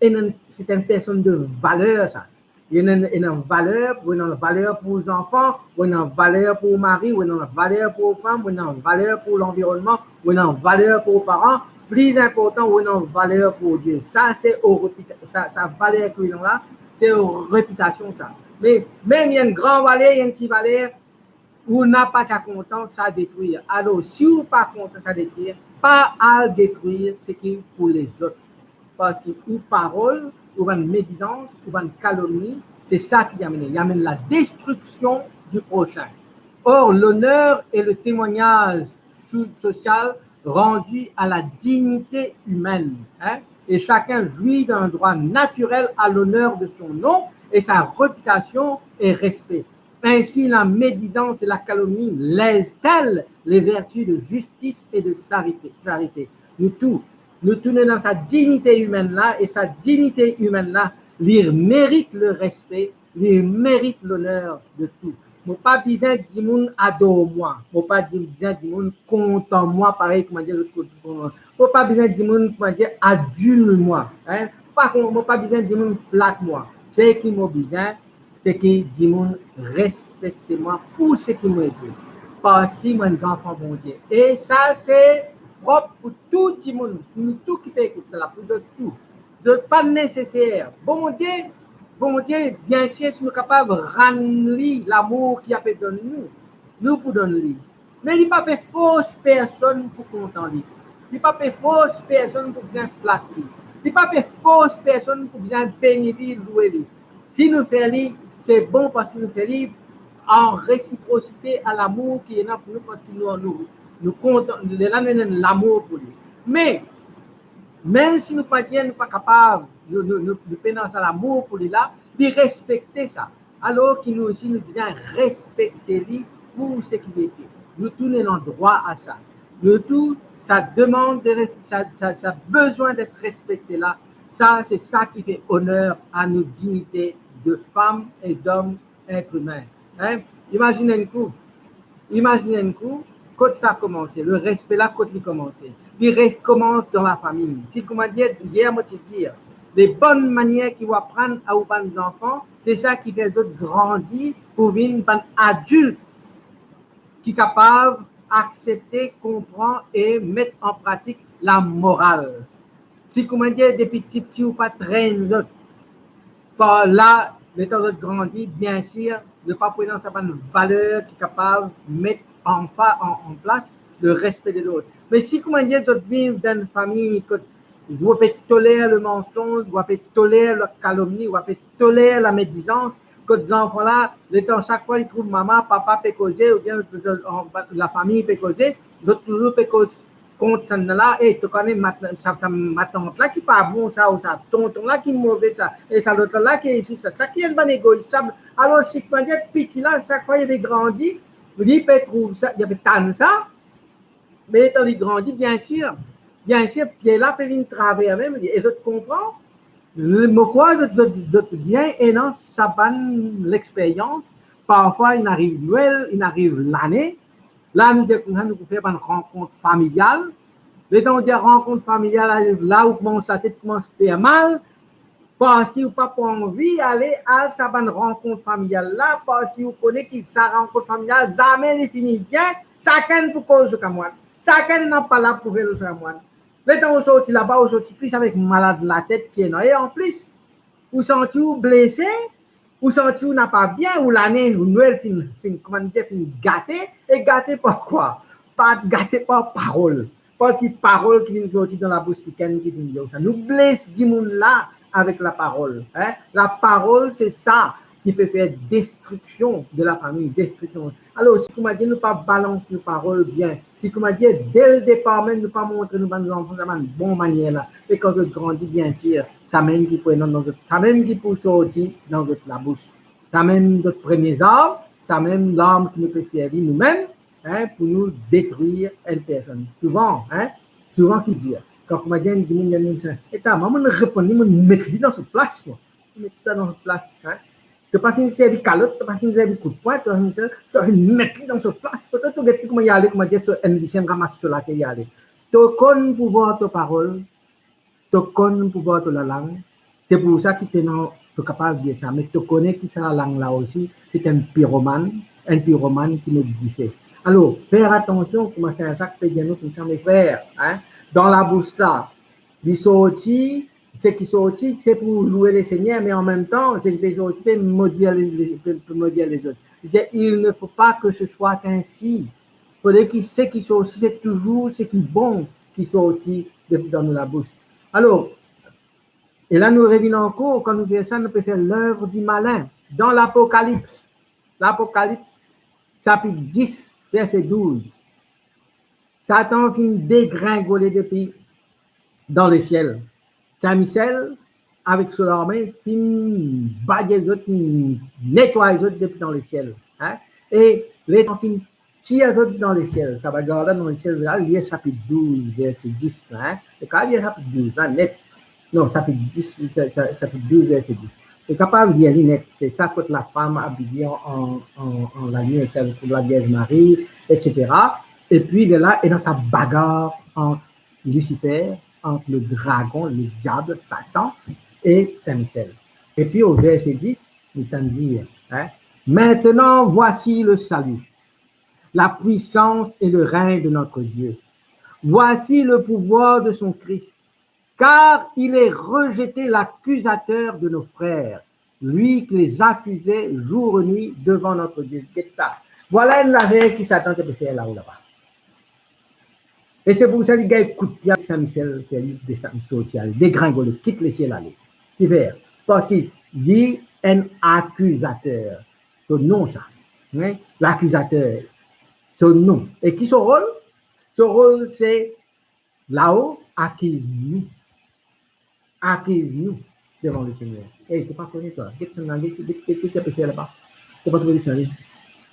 Ena, se enn personn de valer sa. Ena, ena valer, ou ena valer pou zanfan, ou ena valer pou mari, ou ena valer pou fam, ou ena valer pou lanvironnman, ou ena valer pou paran. Pli inportan, ou ena valer pou Die. Sa se ou repita-, sa, sa valer ki ou ena la, se ou repitasion sa. Me mem enn gran valer, enn ti valer, ou napa ti a kontan, sa detrir. Alor, si ou pa kontan sa detrir, pa al detrir seki pou lezot. Parski ou parol, ou bann medizans, ou bann kalomni, se sa ki amenn, li amenn la destruction du prochain. Or, l'honneur est le témoignage so-, social rendu à la dignité humaine, hein, et chacun jouit d'un droit naturel à l'honneur de son nom et sa réputation et respect. Ainsi, la médisance et la calomnie lèsent-elles les vertus de justice et de charité, charité. Nou tou, nou tou ena sa dignité humaine la, e sa dignité humaine la, li merit le respe, li merit loner de tou. Mo pa bizin dimoun ador mwa, mo pa di-, bizin dimoun kontan mwa, parey kouma dir lot kote, mo pa bizin dimoun, kouma dir, adil mwa, hein? Pa kon-, mo pa bizin dimoun flat mwa. Seki mo bizin, seki dimoun respekte mwa pou seki mo ete, parski mo enn zanfan Bondie. E sa se prop pou tou dimoun, pou nou tou ki pe ekout sa la, pou zot tou. Zot pa neseser. Bondie, Bondie, biensir, si nou kapav rann li lamour ki li pe donn nou, nou pou donn li. Me li pa pe fors personn pou kontan li. Li pa pe fors personn pou bizin flat li. Li pa pe fors personn pou bizin beni li, loue li. Si nou fer li, se bon parski nou fer li an resiprosite a lamour ki ena pou nou, parski nou, nou, nou kontan, lerla nou ena lamour pou li. Me, mem si nou pa dir, nou pa kapav, nou, nou, nou, nou pena sa lamour pou li la, li respekte sa. Alor ki nou osi, nou bizin respekte li pou seki li ete. Nou tou ena drwa a sa. Nou tou, sa demann de res-, sa, sa, sa bizin d'être respecté la, sa, se sa ki fer oner a nou dignite de fam e dom, être humain. Hein? Imazinn enn kou, imazinn enn kou, kot sa koumanse, le respe la, kot li koumanse? Li re-, koumans dan lafami. Si, kouma dir, yer mo ti dir, le bonn manier ki ou aprann a ou bann zanfan, se sa ki fer zot grandi pou vinn bann adilt ki kapav aksepte, konpran e met an pratik lamoral. Si, kouma dir, depi tipti ou pa trenn zot par la, letan zot grandi, biensir, zot pa pou ena sa bann valer ki kapav met an fa-, an, an plas le respe de lot. Me si, kouma dir, zot viv dan enn fami kot ou pe toler le mansonz, ou pe toler la kalomni, ou pe toler lamedizans, kot zanfan la, letan sak fwa li trouv mama, papa pe koze, oubien lafami pe koze, zot touzour pe koz kont sannla, e to kone mat-, sa, sa matant la ki pa bon sa, ou sa tonton la ki move sa, e sa lot la ki isi sa, sa ki enn bann egois sa. Alor, si koumadir piti la, sak fwa li pe grandi, li pe trouv sa, li pe tann sa, me letan li grandi, biensir, biensir, pie la pe vinn traver mem li, e zot konpran. Mo krwar zot, zot, zot bien ena sa bann lexperyans. Parfwa, inn ariv Nwel, inn ariv lane, la nou dir koumsa nou pou fer bann rankont familial. Letan ou dir rankont familial, la, la ou koumans, latet koumans fer mal, parski ou pa pou anvi ale al sa bann rankont familial la, parski ou kone ki sa rankont familial, zame li fini bien, sakenn pou koz so kamwad, sakenn ena palab pou fer lor so kamwad. Letan ou sorti laba, ou sorti plis avek malad latet ki ena. E anplis, ou santi ou blese, ou santi ou napa bien, ou lane, ou Nwel finn, finn, kouma dir, finn gate, e gate par kwa? Pa gate par parol. Parski parol ki vinn sorti dan labous kikenn ki vinn dir sa. Nou bles dimoun la avek laparol, hein? Laparol, se sa ki pe fer destriksion de lafami, destriksion. Alor, si koumadir nou pa balans nou parol bien, si koumadir, de ledepar mem, nou pa montre nou bann zanfan sa bann bon manier la, e kan zot grandi, biensir, samem ki pou ena dan zot, samem ki pou sorti dan zot labous. Samem zot premie zarm, samem larm ki nou pe servi noumem, hein, pou nou detrir enn personn. Souvan, hein, souvan ki dir, kan koumadir enn dimoun, enn dimoun, eta, mwa, mo reponn li, mo met li dan so plas, mwa. Met li dan so plas, hein. To pa finn servi kalot, to pa finn servi koudpwin, to pa finn servi, to met li dan so plas. Foto to get li kouma li ale, koumadir so enn lisien ramas so lake li ale. To konn pouvwar to parol, to konn pouvwar to lalang. Se pou sa ki to ena, to kapav dir sa, me to kone ki sa lalang la osi, se enn piromann, enn piromann ki met dife. Alor, fer atansion, kouma Sin Zak pe dir nou koumsa, me frer, hein, dan labous la, li sorti, seki sorti, se pou loue Lesegner, me anmemtan, seki pe sorti, pe modir le, le, pe, pe modir lezot. Li dir, il ne faut pas que ce soit ainsi. Fode ki seki sorti, se touzour seki bon ki sorti de, dan nou labous. Alor, e la nou revinn ankor, kan nou fer sa, nou pe fer lev di malin. Dan Lapokalips, Lapokalips, sapit dis, verse douz, Satan finn degringole depi dan lesiel. Sin Misiel, avek so larme, finn badir zot, finn netway zot depi dan lesiel, hein? E letan finn tir zot dan lesiel, sa bagar la dan lesiel la, lir sapit douz, verse dis la, hein? Ou kapav lir sapit douz la net. Non, sapit dis, sa, sa, sapit douz, verse dis. Ou kapav lir li net, se sa kot lafam abiye an, an, an, an lalinn, sa kot Lavierz Marie, et cetera. Epi, lerla, ena sa bagar ant Lisifer, ant le dragon, le diab, Satan, e Sin Misiel. Epi, o verse dis, li tann dir, hein, Maintenant, voici le salut, la puissance et le règne de notre Dieu. Voici le pouvoir de son Christ. Car il est rejeté l'accusateur de nos frères, lui qui les accusait jour et nuit devant notre Dieu. Get sa. Vwala enn zafer ki Satan ti pe fer lao laba. E se pou sa li gagn koudpie avek Sin Misiel, fer li desann, sorti ale, degringole, kit lesiel ale. Kifer? Parski li enn akizater. So nom sa. Hein? Lakizater. So nom. E ki so rol? So rol se lao akiz nou. Akiz nou devan Lesegner. Ey, to pa kone twa. Get sannla, get, get, get, get ki pe fer laba. To pa trouve li sannla.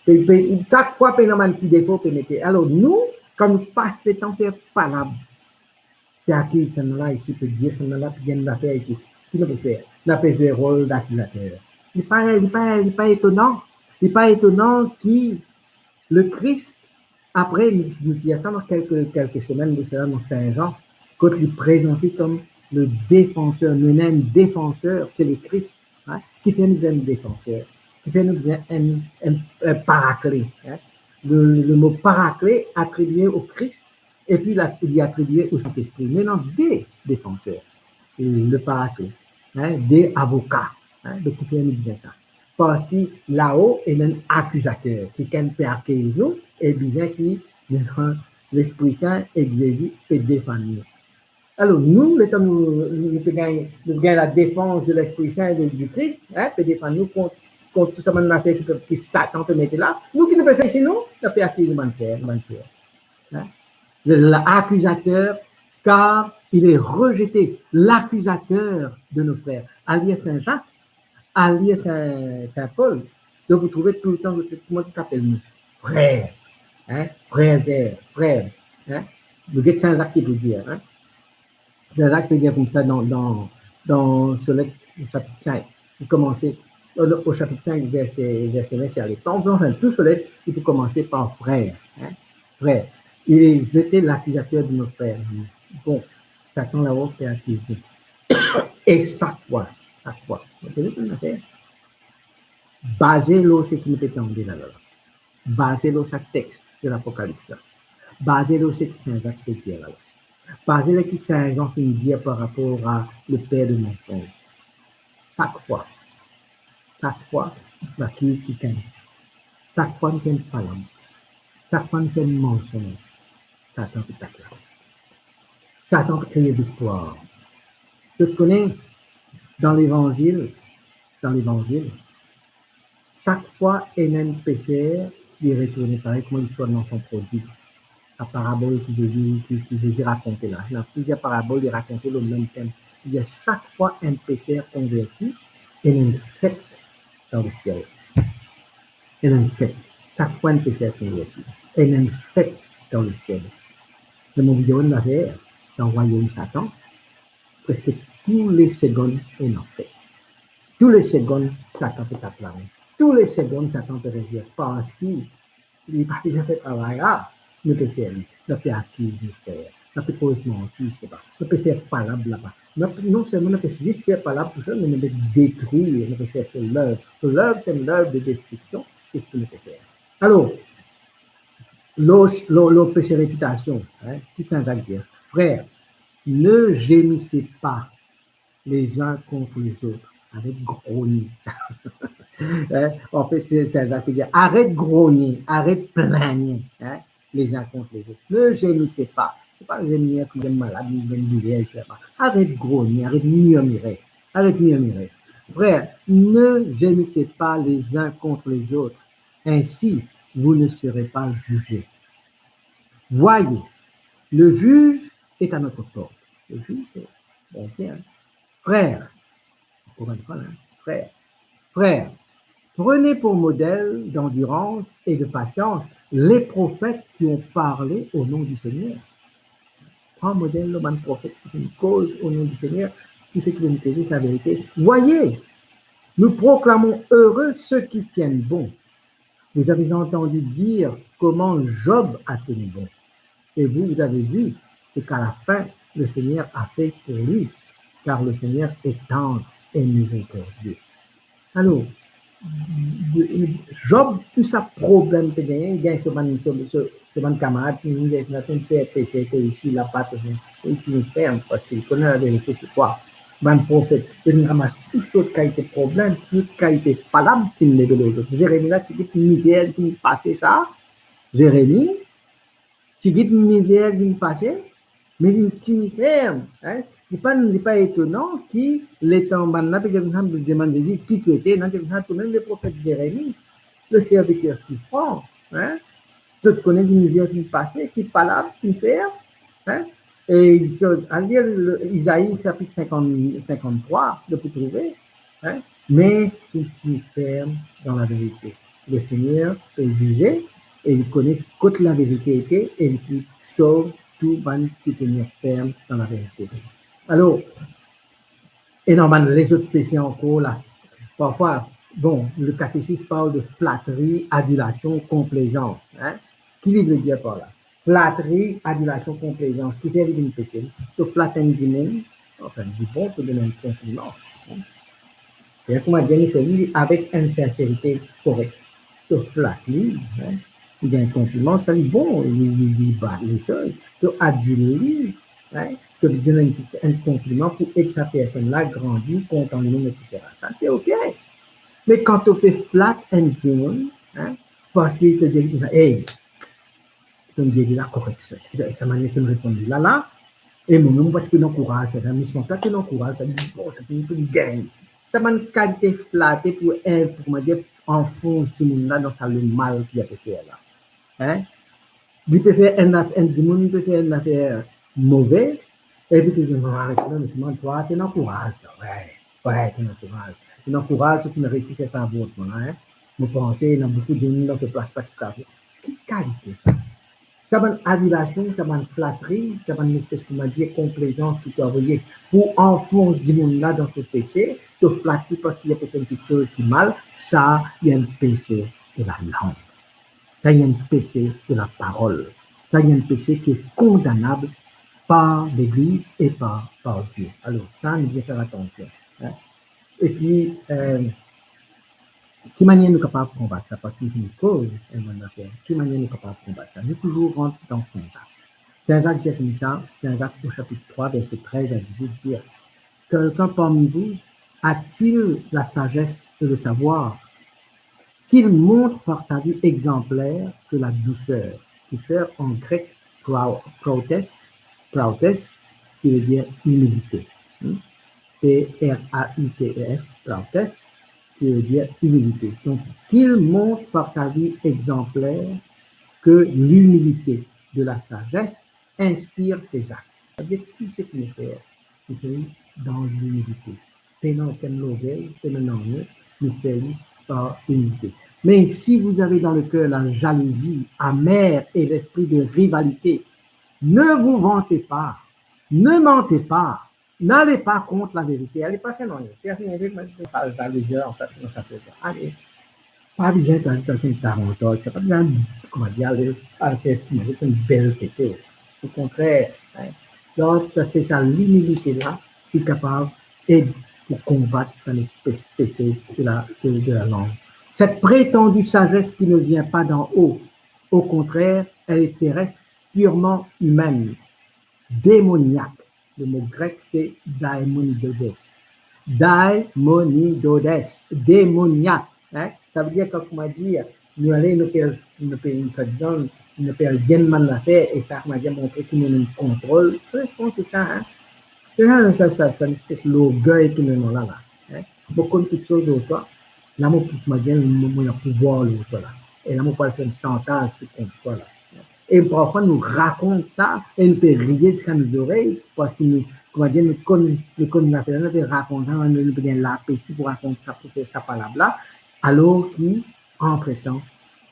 Pe, pe, sak fwa pena bann ti defo pe mete. Alor nou, kan nou pas letan fer palab, pe akiz sannla isi, pe dir sannla pe gagn zafer isi, ki nou pe fer? Nou pe zwe rol dakizater. Li pa, li pa, li pa etonan. Li pa etonan ki Lekris, apre, nou, nou ti dir sa dan kelke, kelke semenn de sela, dan Sin Zan, kot li prezante kom le defanser, nou ena enn defanser, se Lekris, hein, kifer nou bizin enn defanser, kifer nou bizin enn, enn, enn parakle, hein. Le, le mo parakle atribie o Kris, epi la, li atribie o Sintespri. Me ena de defanser, le parakle, hein, de avoka, hein, donk kifer nou bizin sa? Parski lao ena enn akizater, kikenn pe akiz nou, e bizin ki Lespri Sin ek Zezi pe defann nou. Alor, nou, letan nou, nou pe gagn, nou gagn ladefans de Lespri Sin e de, de Kris, hein, pe defann nou kont, kont tou sa bann zafer ki, ki Satan pe mete la, nou ki nou pe fer sinon, nou pe akiz nou bann frer, nou bann ser. Hein? L'accuseur, car il est rejeté, l'accusateur de nos frères. Al lir Sin Zak, al lir Sin, Sin Pol. Donk, ou trouve toultan, kouma li apel nou? Frer. Hein? Frer, frer. Hein? Nou get Sin Zak ki pou dir, hein? Sin Zak pe dir koumsa dan, dan, dan so let, sapit sink. Li koumans, o, o sapit sink, verse, verse nef, li ale. Anfin, tou so let, li pou koumans par frer, hein? Frer, il est rejeté, l'accusateur de nos frères. Bon, Satan la pe akiz nou. E sak fwa, sak fwa, nou kone kouma nou fer. Baze lor seki nou pe tande la, la, la. Baze lor sa text de Lapokalips la. Baze lor seki Sin Zak pe dir la, la. Baze lor ki Sin Zan finn dir par rapor a le père de mensonge. Sak fwa, sak fwa, nou akiz kikenn. Sak fwa nou fer enn palab. Sak fwa nou fer enn mansonz. Satan pe atak la. Satan pe kreye viktwar. Zot kone, dan Levanzil, dan Levanzil, sak fwa enn, enn peser, li retourne, parey kouma listwar lanfan prodig. La parabol ki Zezi, ki, ki Zezi rakonte la. Ena plizier parabol li rakonte lor mem tem. Li dir, sak fwa enn peser konverti, ena enn fet dan lesiel. Ena enn fet. Sak fwa enn peser konverti, ena enn fet dan lesiel. Ler mo vinn dir enn zafer, dan rwayom Satan, preske tou le segonn ena fet. Tou le segonn, Satan pe tap lame. Tou le segonn, Satan pe revir, parski li pa bizin fer travay la, nou pe fer li. Nou pe akiz nou frer, nou pe koz manti, seba, nou pe fer palab laba. Nou pe, non selman nou pe zis fer palab tousel, me nou pe detrir, nou pe fer so lev. So lev, se enn lev de destriksion, se seki nou pe fer. Alor, lor, lor, lor pese repitasion, hein, ki Sin Zak dir? Frères, ne gémissez pas les uns contre les autres. Aret grogn. Hein? Anfet, se, se sa ki dir, aret grogn, aret plenn, hein, les uns contre les autres. Ne gémissez pas. Se pa zemir kouma malad, li ena douler, etsetera. Aret grogn, aret mirmire, aret mirmire. Frères, ne gémissez pas les uns contre les autres. Ainsi, vous ne serez pas jugés. Voyez, le juge est à notre porte. Le juge, c'est Bondie, hein. Frères, ankor enn fwa, hein, frères, frères, prenez pour modèle d'endurance et de patience les prophètes qui ont parlé au nom du Seigneur. Pran model lor bann profet ki finn koz o nom di Segner, tou seki finn koze laverite. Voyez, nous proclamons heureux ceux qui tiennent bon. Vous avez entendu dire comment Job a tenu bon. Et vous, vous avez vu ce qu'à la fin, le Seigneur a fait pour lui, car le Seigneur est tendre et miséricordieux. Alor, Job, tou sa problem pe gagne, li gagn so bann, so, so, so bann kamarad ki vinn, li fer pese, ki isi, laba, tousa. Li ti ferm, parski li kone laverite se kwa. Bann profet, zot inn ramas tou sort kalite problem, tou sort kalite palab, finn leve lor zot. Zeremi la, ti gete mizer li finn pase sa. Zeremi, ti gete mizer li finn pase, me li ti ferm, hein. Li pa, li pa etonan ki letan bann la pe dir koumsa, demann Zezi, "Ki to ete?" Li dir koumsa, "Tomem le profet Zeremi, le serviter soufran, hein. Zot kone ki mizer finn pase, ki palab finn fer, hein." E, al lir Izai sapit sinkant, sinkant-trwa, zot pou trouve, hein, me li ti ferm dan laverite. Le Segner pe zize e li kone kot laverite ete e li pou sov tou bann ki tenir ferm dan laverite. Alor, ena bann lezot pese ankor la. Parfwa, bon, le catéchisme parle de flatterie, adulation, complaisance, hein. Ki li vle dir par la? Flatterie, adulation, complaisance, kifer li vinn pese? To flat enn dimoun, anfin, li bon, to donn enn konpliman. Hein? E kouma Jennifer li, avek enn sinserite korek. To flat li, hein? Li donn enn konpliman, sa li bon, li, li, li bat lesoz. To adil li, hein? To donn enn, enn konpliman pou ed sa personn la grandi, kontan li mem, etsetera. Sa se ok. Me kan to pe flat enn dimoun, hein? Parski to dir li koumsa, "Ey, to dir li la korek sa, sa manier to reponn li la, la, e mo mem mo pa ti pe ankouraz sa, me si mo pa ti ankouraz sa, bon, sa finn to gagn." Sa bann kalite flate pou, pou, kouma dir, anfons dimoun la dan sa lemal ki li pe fer la. Hein? Li pe fer enn, enn dimoun pe fer enn zafer move, epi to dir, "Non, aret la, me selman twa, to ena kouraz, twa, we, we, to ena kouraz. To ena kouraz, to finn resi fer sa vot, mwa, hein. Mo panse ena boukou dimoun dan to plas pa ti kapav." Ki kalite sa? Sa bann adilasion, sa bann flatri, sa bann lespes, kouma dir, konplezans ki to avoye pou anfons dimoun la dan so pese, to flat li parski li pe fer enn kiksoz ki mal, sa, li enn pese de lalang. Sa, li enn pese de laparol. Sa, li enn pese ki kondanab par Legliz e par, par Die. Alor, sa, nou bizin fer atansion, hein. Epi, eh, ki manier nou kapav konbat sa? Parski nou finn koz enn bann zafer. Ki manier nou kapav konbat sa? Nou touzour rant dan Sin Zak. Sin Zak dir koumsa, Sin Zak au chapitre trois, verset treize à dix-huit, dir, "Quelqu'un parmi vous a-t-il la sagesse et le savoir? Qu'il montre par sa vie exemplaire que la douceur." Douceur en grec, prau-, prautes, prautes, qui veut dire humilité. Hmm? P R A U T E S, prautes, qui veut dire humilité. Donc, qu'il montre par sa vie exemplaire que l'humilité de la sagesse inspire ses actes. Savedir tou seki nou fer, nou fer li dan limilite. Pena okenn lorgey, pena nanye, nou fer li par limilite. Mais si vous avez dans le cœur la jalousie amère et l'esprit de rivalité, ne vous vantez pas, ne mentez pas, n'allez pas contre la vérité. Ale pa fer nanye. Fer nanye, sa, sa, sa, an fet, sa, sa, ale. Pa bizin tann, tann, tann, tann, tann, pa bizin, kouma dir, ale, al fer, kouma dir, enn bel fete. Okontrer, hein. Donk, sa, se sa limilite la ki kapav ed pou konbat sa lespes pese de la, de, de la lang. Cette prétendue sagesse qui ne vient pas d'en haut, au contraire, elle est terrestre, purement humaine, démoniaque. Le mo grek se daimonidodes. Daimonidodes, demoniak, hein? Savedir, kan, kouma dir, nou ale, nou pe, nou pe, swadizan, nou pe al dir bann zafer, e sa, kouma dir, montre ki nou ena kontrol. Wi, je pense c'est ça, hein. Se sa, sa, sa, sa lespes lorgey ki nou ena la, la, hein. Mo konn kiksoz lor twa, la mo pou, kouma dir, mo, mo ena pouvwar lor twa la. E la mo pou al fer enn shantaz kont twa la. E parfwa nou rakont sa, e nou pe riye ziska nou zorey, parski nou, kouma dir, nou konn, nou konn zafer la, nou pe rakont sa, nou, nou pe gagn lapeti pou rakont sa, pou fer sa palab la, alor ki, antretan,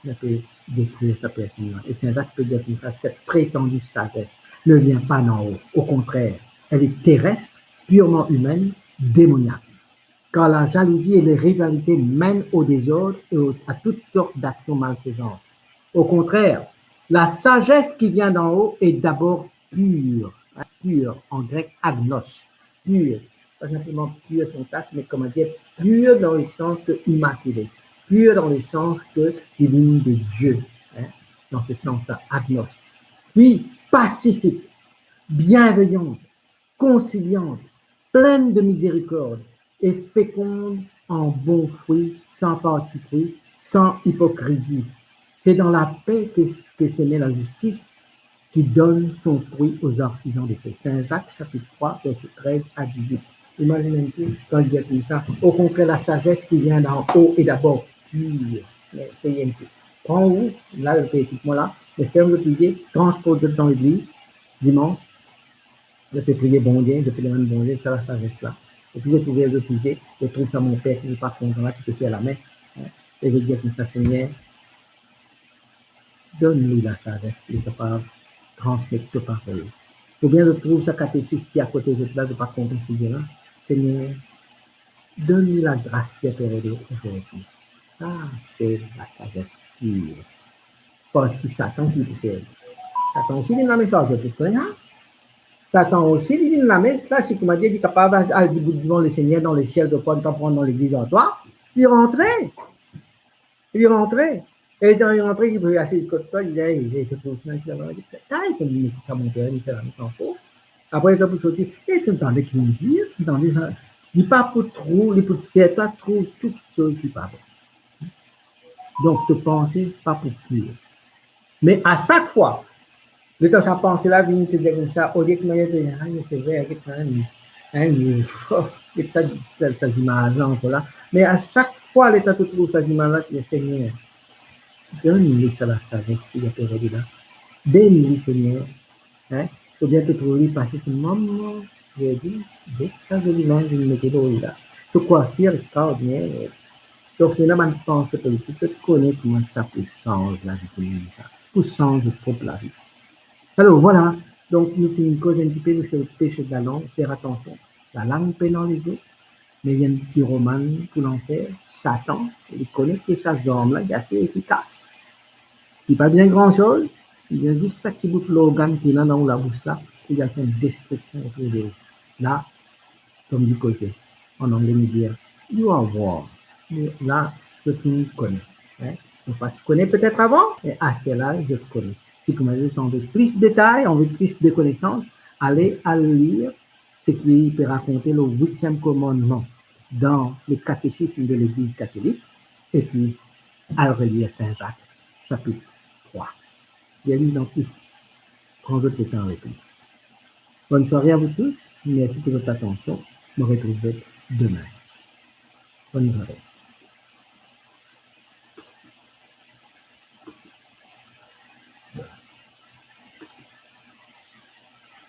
nou pe detrir sa personn la. E Sin Zak pe dir koumsa, cette prétendue sagesse ne vient pas d'en haut. Au contraire, elle est terrestre, purement humaine, démoniaque. Car la jalousie et les rivalités mènent au désordre et au, à toutes sortes d'actions malfaisantes. Au contraire, la sagesse qui vient d'en haut est d'abord pure, hein, pure, en grec agnos, pure, pas simplement pure sans tache, mais, kouma dir, pure dans le sens que immaculée, pure dans le sens que divine de Dieu, hein, dans ce sens-là, agnos. Puis, pacifique, bienveillante, conciliante, pleine de miséricorde et féconde en bons fruits, sans parti pris, sans hypocrisie. C'est dans la paix que, que se met la justice, qui donne son fruit aux artisans de paix. Saint Jacques, chapitre trois, verset treize à dix-huit. Imagine un peu, quand il dit comme ça, au contraire, la sagesse qui vient d'en haut est d'abord pure. Mais essayez un peu. Pran ou, la, zot pe ekout mwa la, me ferm zot lizie, transport zot dan legliz, dimans, zot pe priye Bondie, zot pe demann Bondie sa lasages la. Epi zot ouver zot lizie, zot trouv sa monper ki pa kontan la, ki pe fer lames, hein, e zot dir koumsa, Segner, donn li lasages pou li kapav transmet to parol. Oubien zot trouv sa katesis ki akote zot la, zot pa konpran ki li la, Segner, donn li lagras ki li pe rod azordi. Sa, se lasages pir. Parski Satan ki pou fer li. Satan osi vinn lames la, zot, zot kone, hein? Satan osi, li vinn lames la, si kouma dir, li kapav al, al dibout devan Lesegner dan lesiel, to pran, to pran dan legliz ar twa, li rantre. Li rantre. E dan li rantre, li pe asiz kot twa, li dir, "Ey, ey, to trouv sa, sa, sa, sa, to trouv sa, monper, li fer lames ankor." Apre, to pou sorti, "Ey, to tande ki li dir, to tande sa." Li pa pou trouv, li pou fer twa trouv tou kiksoz ki pa bon. Donk, to panse pa pou pir. Me a sak fwa, letan sa panse la vini, to dir koumsa, olie ki manier to dir, "Ah, se vre, get sa, hein, oh, get sa, sa, sa zimaz la ankor la." Me a sak fwa, letan to trouv sa zimaz la, to dir, "Segner, donn li sa lasages ki li pe rod la. Beni li, Segner. Hein? Oubien to trouv li pase ti mama, li dir, "Get sa zoli linz li mete lor li la. So kwafir extraordiner." Donk, ena bann panse politik, to kone kouma sa pou sanz lavi dimoun sa, pou sanz zot prop lavi. Alor, vwala. Donk, nou finn koz enn tipe lor se pese lalang, fer atansion. Lalang pena lezot, me li enn piromann pou lanfer, Satan, li kone ki sa zarm la, li ase efikas. Li pa bizin gran soz, li bizin zis sa ti bout lorgann ki ena dan ou labous la, pou li al fer enn destriksion otour de ou. La, kouma nou koze, an angle nou dir, "You are warned." Me la, zot finn kone, hein? Zot pa ti kone petet avan, me aster la, zot kone. Si kouma zot anvi plis detay, anvi plis de konesans, ale al lir seki pe rakonte le huitième commandement dans le catéchisme de l'Église catholique, epi al relir Sin Zak, sapit trwa. Li a li dan tou. Pran zot letan avek li. Bonn sware a vous tous, mersi pou zot atansion. Mo retrouv zot demin. Bonn sware.